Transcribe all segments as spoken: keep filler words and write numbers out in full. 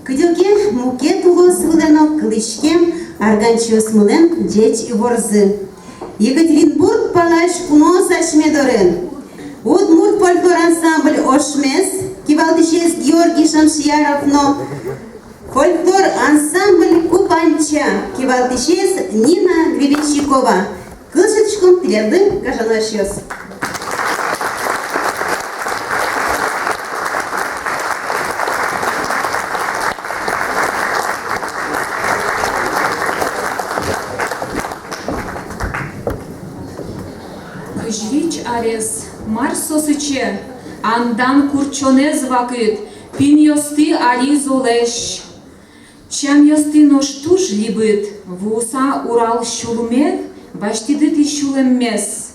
Кыдёке мукет улос вылэ но кылӥськем арганчиосмылэн ӟеч иворзы. Екатеринбург палась куноос асьме дорын. Удмурт фольклор ансамбль «Ошмес», кивалтӥсез Георгий Шамшияров, но фольклор ансамбль «Купанча», кивалтӥсез Нина Гребенщикова. Кыл сётӥськом тӥледлы, гажано эшъёс. Кызь вить арес, мар со сыӵе, андан курчонэз вакыт, пиньёсты али золэсь. Сямъёсты нош туж либыт, вуыса Урал сюлме, басьтӥды тӥ сюлэммес.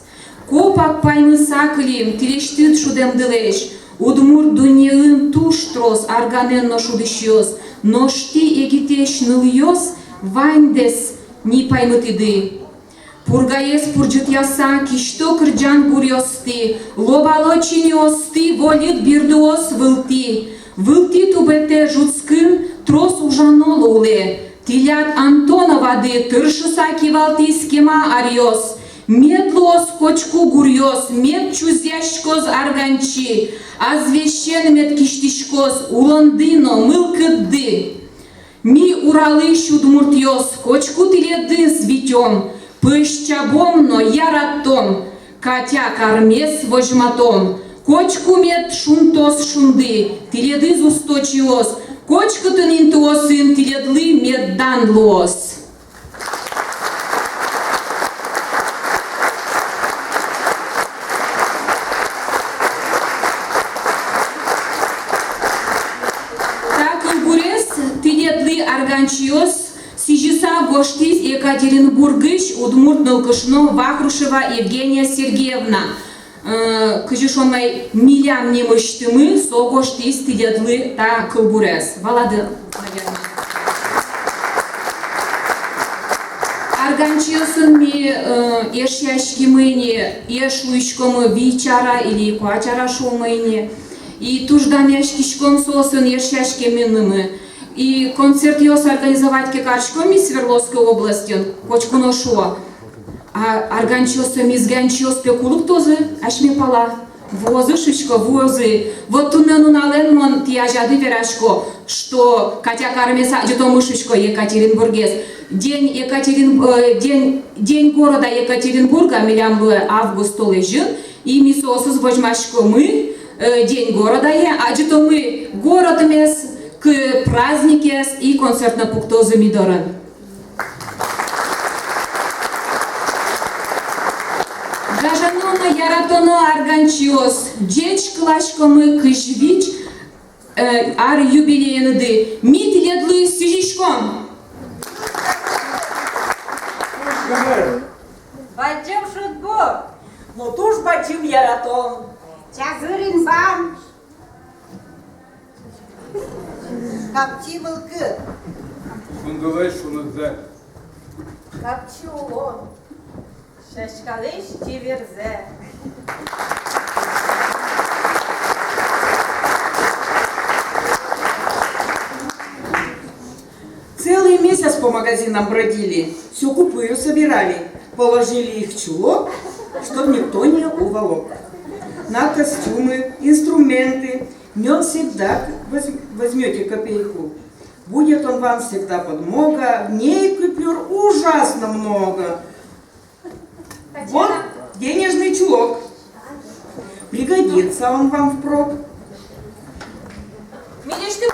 Копак паймыса кылим тӥлесьтыд шудэмдылэсь. Удмурт дуннеын туж трос арганэн но шудӥсьёс, нош тӥ, егитэсь нылъёс, ваньдэс ни паймытӥды. Пургаез пурӟытъяса кисьто кырӟан гуръёсты, лобало чиньыосты, вольыт бирдыос вылтӥ. Вылтӥ тубетэ ӝутскын трос ужано луылэ. Тӥляд Антоновады тыршыса кивалтӥз кема аръёс. Мед луоз котьку гуръёс, мед чузъяськоз арганчи, азвесен мед кисьтӥськоз улонды но мылкыдды. Ми, Уралысь удмуртъёс, котьку тӥледыз витём, пӧсь чабом но яратом, Катя кармес возьматом, котьку мед шунтоз шунды, тӥледыз усточиос, котькытын интыосын тӥледлы мед дан луоз. Та кылбурез тӥледлы, арганчиос, сӥзьыса гожтӥз Екатеринбургысь удмурт нылкышно Вахрушева Евгения Сергеевна. Э, кызьы шуом ай, милям нимысьтымы со гожтӥз тӥледлы та кылбурез. Валады, наверно. Арганчиосын ми, э, эшъяськимы ини, эш луиськомы вить ар-а или куать ар-а, шуомы ини. И туж данъяськиськом соосын эшъяськеммылы. И концертъёс организовать ке кариськом ми Свердловской областьын, котьку но шуо: а арганчиос, мизганчиос пе ку лыктозы асьме пала, вуозы, шуисько, вуозы. Вот туннэ нуналэн мон тӥ азяды верасько, что Катя кармес адӟытомы, шуисько, Екатеринбургез. День Екатерин-, э, день, День города Екатеринбурга милям луэ август толэзьын, и ми соосыз возьмаськомы, э, День городае, адӟытомы городмес, к-, праздникез, и концерт но пуктозы ми дорын. Гажано но яратоно арганчиос, ӟеч кыласькомы кызь вить, э, ар юбилееныды. Ми тӥледлы сӥзиськом. Бадӟым шудбур но туж бадӟым яратон. Чазыр инбам. Капчи мылкыд. Шундылэсь шунытсэ. Капчи улон. Сяськалэсь чеберзэ. Целый месяц по магазинам бродили, всю купюру собирали, положили их в чулок, чтоб никто не уволок. На костюмы, инструменты, в нём всегда воз-, возьмёте копейку. Будет он вам всегда подмога, в ней купюр ужасно много. Вот денежный чулок. Пригодится он вам впрок. Милесьтым